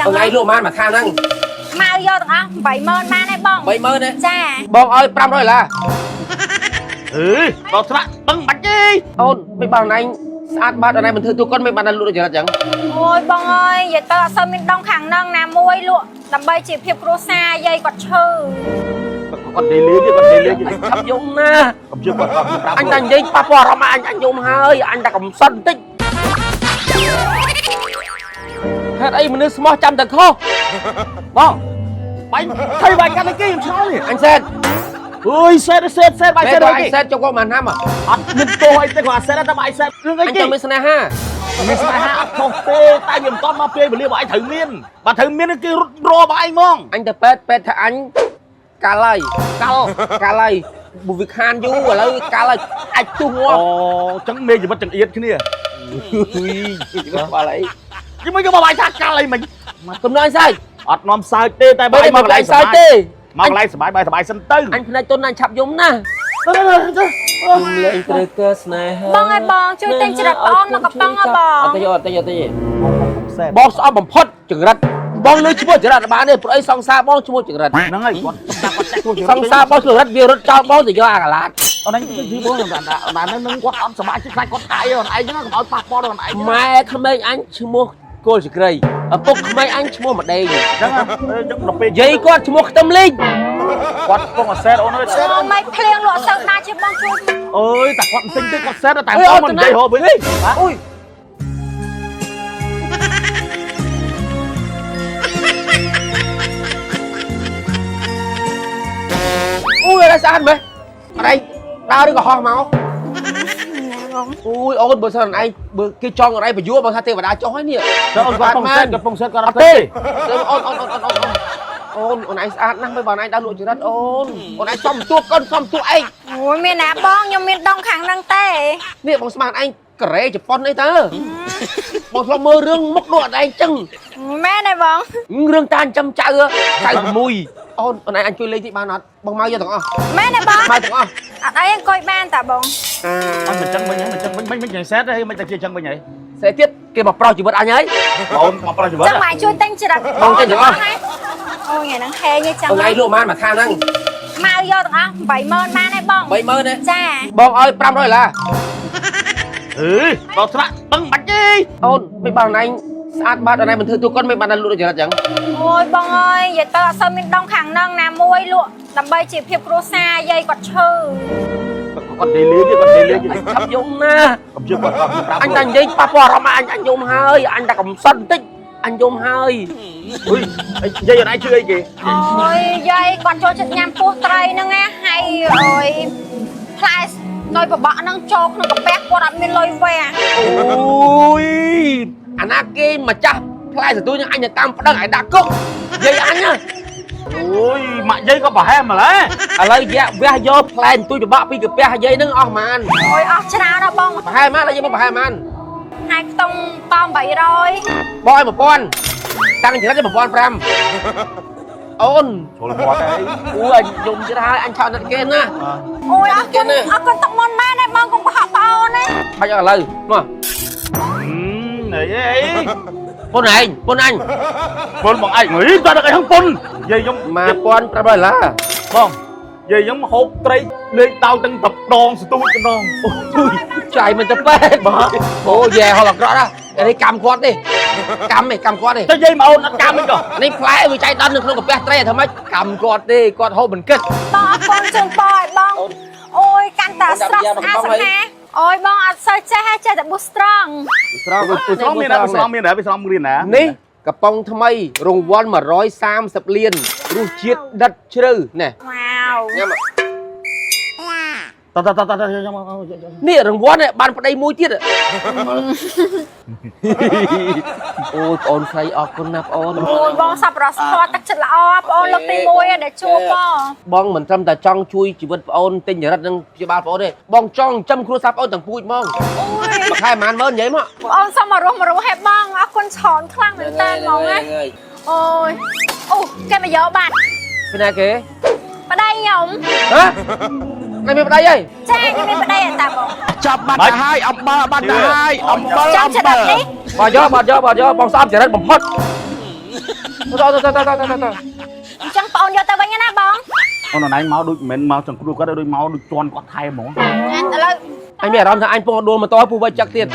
ចឹង អូនឯងលក់ប៉ុន្មានមួយខាងហ្នឹង មកយកទាំងអស់80000បានទេបង 80000ទេ ចា បងឲ្យ500ដុល្លារ អេបងស្រាក់ដឹងបាច់ទេ អូនមិនបានអូនឯងស្អាតបាត់អូនឯងមិនធ្វើទូកុនមិនបានដល់លក់ដូចចរិតចឹង អូយបងអើយនិយាយទៅអត់សូវមានដងខាងហ្នឹងណាមួយលក់ដើម្បីជាភាពគ្រួសារយាយគាត់ឈឺ គាត់និយាយលេងគាត់និយាយលេង អញឆាប់យំណា កុំជឿគាត់គាត់ប្រាប់ អញតែនិយាយប៉ះពាល់អារម្មណ៍អញអញយំហើយអញតែកំសត់បន្តិចហេតុអីមនុស្សស្មោះចាំតែខុស បងបាញ់ថៃបាញ់កាន់តែគេខ្ញុំឆ្ងល់នេះ អញសេត អើយសេតសេតសេតបាញ់សេត តែ អីគេ អញសេតចុះគាត់មិនហាំ អត់មានទោសអីទេគាត់សេតតែបាញ់សេតរឿងអីគេ អញចង់មានស្នេហា មានស្នេហាអត់ខុសទេតែវាមិនតន់មកពេលវេលាបើឯងត្រូវមានបើត្រូវមានគេរត់រកបើឯងហ្មង អញទៅពេទ្យពេទ្យថាអញកាល់ហើយ កាល់ កាល់ហើយវាខានយូរឥឡូវកាល់ហើយអាចទុះងា អូ ប់ ចឹងមេជីវិតចង្អៀតគ្នា បាល់អី យីមិនយកមកបាយថាកាល់អីមិញ កំណត់អញសើច អត់នាំសើចទេតែ បើ បើឯងមកក មកកន្លែ ន្លែងសើច ងសើចទេ មកកន្លែងសបាយបាយសបាយសិនទៅ អញភ្នែកទុនអញឆាប់យំណាស់ ទៅទៅ ខ្ញុំលែងត្រូវការស្នេហា បងអើយបងជួយទិញចរិតប្អូនមកកំប៉ុងហ៎បង អត់ទេអត់ទេអត់ទេ សេត បងស្អប់បំផុតចង្រិតបងលើឈ្មោះចង្រិតបានទេព្រោះអីសង្សារបងឈ្មោះចង្រិត ហ្នឹងហើយគាត់គាត់ចាក់ទួ សង្សារបងចង្រិតវារត់ចោលបងទៅយកអាកាឡាត អូនឯងទៅយីបងតែតែនឹងគាត់អត់សប្បាយចិត្តខ្លាចគាត់កាយអូនឯងហ្នឹងកុំឲ្យប៉ះពាល់ដល់អូនឯង ម៉ែក្មេងអញឈ្មោះគោលសក្រីឪពុកក្មេងអញឈ្មោះម្ដេង ចឹងចឹងដល់ពេល យាយគាត់ឈ្មោះខ្ទឹមលីង គាត់កំពុងតែសេតអូនអើយសេត អូមិនភ្លៀងលក់សូវណាជាបងជួយ អើយតែគាត់មិនទិញទេគាត់សេតតែបងមិននិយាយហូបវិញ អូយអូយអរស្អាតមែនអរឯងដើរឬក៏ហោះមក បង អូយអូនបើសិនឯងបើគេចង់អរឯងបញ្យល់បើថាទេវតាចុះហើយនេះ ទៅអូនគាត់កំពុងសេតគាត់កំពុងសេតគាត់ អត់ទេ អត់ទេ អូនអូនអូនអូនអូនអូនអូនឯងស្អាតណាស់មិនបើឯងដើរលក់ចរិតអូនអូនឯងសំទួកូនសំទួឯង អូយមានណាបងខ្ញុំមានដងខាងហ្នឹងទេ នេះបងស្មានឯងកូរ៉េជប៉ុនអីតើបងធ្លាប់មើលរឿងមុខដូចអត់ឯងចឹង មែនទេបង រឿងតាចិញ្ចឹមចៅចៅ6អូនអូនឯងអញជួយលេងតិចបានអត់បងមកយកទាំងអស់ មែនទេបង មកទាំងអស់ អត់អីអង្គុយបានតាបង អត់មិនចឹងវិញហ្នឹងមិនចឹងវិញមិនមិនសេតទេមិនតែជាចឹងវិញហី ស្អីទៀតគេមកប្រោសជីវិតអញហើយ បងមកប្រោះជីវិត ចឹងមកជួយទិញចរិត បងទិញទាំងអស់ អូយថ្ងៃហ្នឹងហេងឯងចឹង អូនឯងលក់ប៉ុន្មានមួយខាងហ្នឹង មកយកទាំងអស់80000បានទេបង 80000ទេ ចា បងឲ្យ500ដុល្លារ អេបងស្រាក់ដឹងបាច់ទេ អូនមិនបានអូនឯងស្អាតបាត់អូនឯងមិនធ្វើទូកុនមិនបានដល់លក់ដូចចរិតចឹង អូយបងអើយនិយាយទៅអត់សូវមានដងខាងហ្នឹងណាមួយលក់ដើម្បីជាភាពគ្រួសារយាយគាត់ឈឺ គាត់និយាយលេងគាត់និយាយលេង អញឆាប់យំណាស់ កុំជឿគាត់គាត់ប្រាប់ អញតែនិយាយប៉ះពាល់អារម្មណ៍អញអញយំហើយអញតែកំសត់បន្តិចអញយំហើយ អុយនិយាយអត់ឯងជឿអីគេ អូយយាយគាត់ចូលចិត្តញ៉ាំពោះត្រីហ្នឹងណាហើយអូយផ្លែដោយបបកហ្នឹងចូលក្នុងកាពះគាត់អត់មានលុយវះ អូយអាណាគេម្ចាស់ផ្លែសន្ទូចហ្នឹងអញទៅតាមប្តឹងឲ្យដាក់គុកយាយអញណា អូយម៉ាក់យាយក៏ប្រហែលម្ល៉េះ ឥឡូវយៈវះយកផ្លែសន្ទូចបបាក់ពីកាពះយាយហ្នឹងអស់ប៉ុន្មាន អូយអស់ច្រើនណាស់បង ប្រហែលម៉ានយកមកប្រហែលម៉ាន ហើយខ្ទង់ប៉ោ800 បងឲ្យ1000តាំងចរិត1500អូន ចូលមាត់អី អូយអញយំទៀតហើយអញឆោតណាត់គេណា អូយអរគុណអរគុណទឹកមុនមែនទេបងកុំកុហកប្អូនណា បាច់ឲ្យឥឡូវមក អីអី ពុនឯងពុនអញ ពុនបងឯងអីតើដល់អីហ្នឹងពុនយាយខ្ញុំ 1500ដុល្លារ បងយាយខ្ញុំហូបត្រីលេងដៅទាំងដងស្ទូចម្ដង អូយចាយមិនទៅពេទ្យបាទអូយែហល់អាក្រក់ណាស់នេះកម្មគាត់ទេកម្មទេកម្មគាត់ទេ ទៅយាយមកអូនអត់កម្មមិនក៏ នេះផ្លែវាចៃដន្យនៅក្នុងកាពះត្រីធ្វើម៉េចកម្មគាត់ទេគាត់ហូបមិនគិត បងអរគុណជូនពរឲ្យបងអូយកាន់តែស្រស់ស្អាតសង្ហាអូយបងអត់សូវចេះទេចេះតែប៊ូស្រង់ ស្រង់ ស្រង់មានណាស្រង់មានណាស្រង់រៀនណា នេះកំប៉ុងថ្មីរង្វាន់130លានរសជាតិដិតជ្រៅណែ វ៉ាវ ញ៉ាំ តតតតខ្ញុំ នេះរង្វាន់នេះបានប្តីមួយទៀតអូយបងស្រីអរគុណណាស់បងអូន អូយបងសប្បុរសធម៌ទឹកចិត្តល្អបងអូនលើកទី1ដែលជួបបង បងមិនត្រឹមតែចង់ជួយជីវិតប្អូនទិញចរិតនិងព្យាបាលប្អូនទេបងចង់ចិញ្ចឹមគ្រួសារប្អូនទាំងពូជហ្មង អូយ មួយខែប្រហែលម៉ឺននិយាយមក បងអូនសុំមករស់មករស់ហេបងអរគុណច្រើនខ្លាំងមែនតើហ្មងណាអូយអូគេមកយកបាត់ ពីណាគេ ប្តីខ្ញុំ ហ៎ណែមានប្តីអី ចាខ្ញុំមានប្តីអត់តាបង ចាប់បាត់ទៅហើយអំបិលបាត់ទៅហើយអំបិល ចាំ អំបិល ចរិតនេះ បាទយកបាទយកបាទយកបងស្អប់ចរិតបំផុត ទៅទៅទៅទៅទៅទៅ អញ្ចឹងបងអូនយកទៅវិញណាបង អូនអនឯងមកដូចមិនមែនមកចង្គ្រោះគាត់ទេដូចមកដូចជន់គាត់ថែហ្មង ឥឡូវ អញមានអារម្មណ៍ថាអញពងដួលម៉ូតូពូវិញចឹកទៀត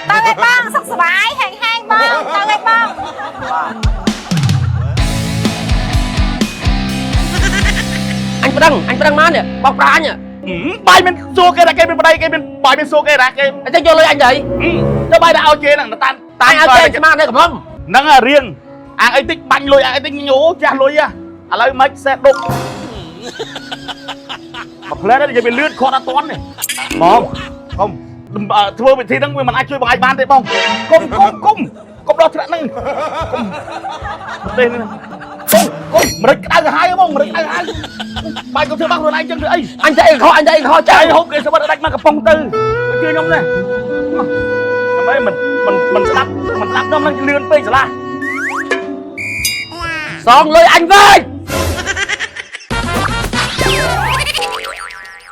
ទៅឲ្យបងសុខសប្បាយហែងហែងបងទៅឲ្យបង អញប្តឹងអញប្តឹងមកនេះបោកប្រាអញ បាយមានសួរគេថាគេមានប្តីគេមានបាយមានសួរគេថាគេ អញ្ចឹងយកលុយអញទៅ ទៅបាយដាក់ឲ្យគេហ្នឹងតាម តែឲ្យគេស្មាននៅកំហុំ ហ្នឹងរៀងអាងអីតិចបាញ់លុយអាងអីតិចញោចាស់លុយឥឡូវមិនសេះដុកមកផ្លែនិយាយពីលឿនគាត់អត់តន់ទេបងកុំធ្វើវិធីហ្នឹងវាមិនអាចជួយបងឯងបានទេបងកុំកុំកុំកុំដល់ថ្នាក់ហ្នឹងកុំទេនេះកុំកុំម្រេចក្តៅក្រហាយបងម្រេចក្តៅក្រហាយបាយកុំធ្វើបាបខ្លួនឯងចឹងធ្វើអី អញតែអីខុសអញតែអីខុស ចៃ ចា ហូបគេស្បិតដាច់មកកំប៉ុងទៅជឿខ្ញុំទេខ្ញុំអីមិនមិនមិនស្ដាប់មិនស្ដាប់ខ្ញុំនឹងលឿនពេកឆ្លាស់ សងលុយអញវិញ